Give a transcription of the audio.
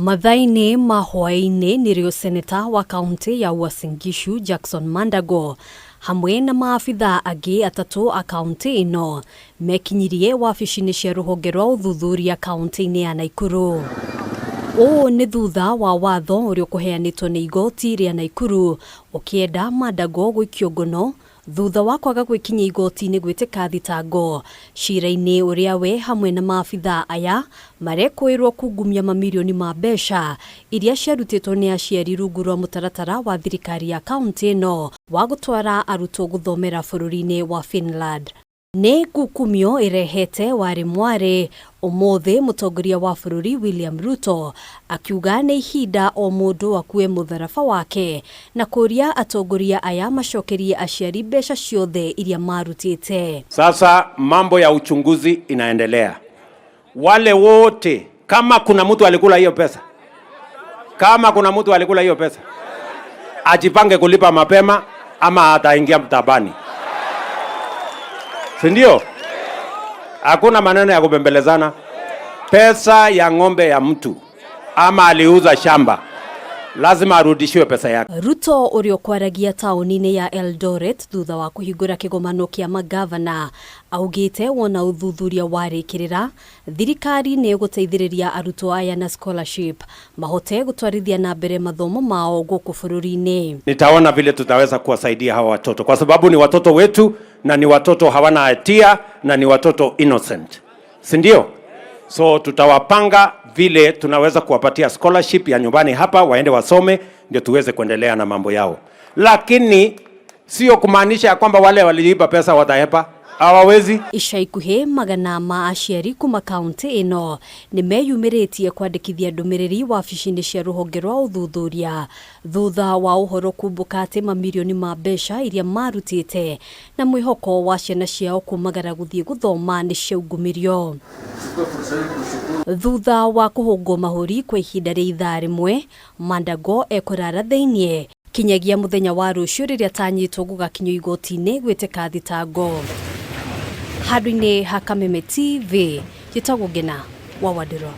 Mathaa-inĩ ma hwaĩ-inĩ nĩrĩo seneta wa kaunti ya Uasin Gishu Jackson Mandago hamwe na maabithaa angĩ atatũ a kaunti ĩno mekinyirie wabici-inĩ cia rũhonge rwa ũthuthuria kaunti-inĩ ya Naikuru. Ũũ nĩ thutha wa watho ũrĩa ũkũheanĩtwo nĩ igoti rĩa Naikuru ũkĩenda Mandago gũikio ngono thutha wa kwaga gwĩkinyia igoti-inĩ gwĩtĩka thitango cira-inĩ ũrĩa we hamwe na maabithaa aya marekũĩrwo kungumia mamirioni ma mbeca iria ciarutĩtwo nĩ aciari rungu rwa mũtaratara wa thirikari ya kaunti ĩno wa gũtwara arutwo gũthomera bũrũri-inĩ wa Finland. Nĩ ngukumio ĩrehete warĩ mwarĩ ũmũthĩ mũtongoria wa bũrũri William Ruto akiuga nĩ ihinda o mũndũ akue mũtharaba wake na kũria atongoria aya macokerie aciari mbeca ciothe iria marutĩte. Sasa mambo ya uchunguzi inaendelea. Wale wote, kama kuna mtu alikula hiyo pesa, kama kuna mtu alikula hiyo pesa, ajipange kulipa mapema ama ataingia mtabani, si ndio? Hakuna maneno ya kubembelezana. Pesa ya ng'ombe ya mtu ama aliuza shamba, lazima arudishiwe pesa yake. Ruto ũrĩa ũkwaragia taũni-inĩ ya Eldoret thutha wa kũhingũra kĩgomano kĩa magavana augĩte wona ũthuthuria warĩkĩrĩra thirikari nĩ ĩgũteithĩrĩria arutwo aya na scholarship mahote gũtwarithia na mbere mathomo mao gũkũ bũrũri-inĩ. Nitaona vile tutaweza kuwasaidia hawa watoto kwa sababu ni watoto wetu na ni watoto hawana hatia na ni watoto innocent, si ndio? So tutawapanga vile tunaweza kuwapatia scholarship ya nyumbani hapa waende wasome, ndio tuweze kuendelea na mambo yao, lakini sio kumaanisha ya kwamba wale waliiba pesa watahepa, hawawezi. Ica ikuhĩ magana ma aciari kuma kaunti ĩno nĩ meyumĩrĩtie kwandĩkithia ndũmĩrĩri wabici-inĩ cia rũhonge rwa ũthuthuria thutha wa ũhoro kumbũka atĩ mamirioni ma mbeca iria marutĩte na mwĩhoko wa ciana ciao kumagara gũthiĩ gũthoma nĩ ciaungumirio. Thutha wa kũhũngwo mahũri kwa ihinda rĩa ithaa rĩmwe, Mandago ekũrara thĩiniĩ kinyagia mũthenya wa rũciũ rĩrĩa atanyĩtwo gũgakinyio igoti-inĩ gwĩtĩka thitango. Handũ-inĩ ha Kameme TV, njĩtagwo Ngena wa Wandirũ.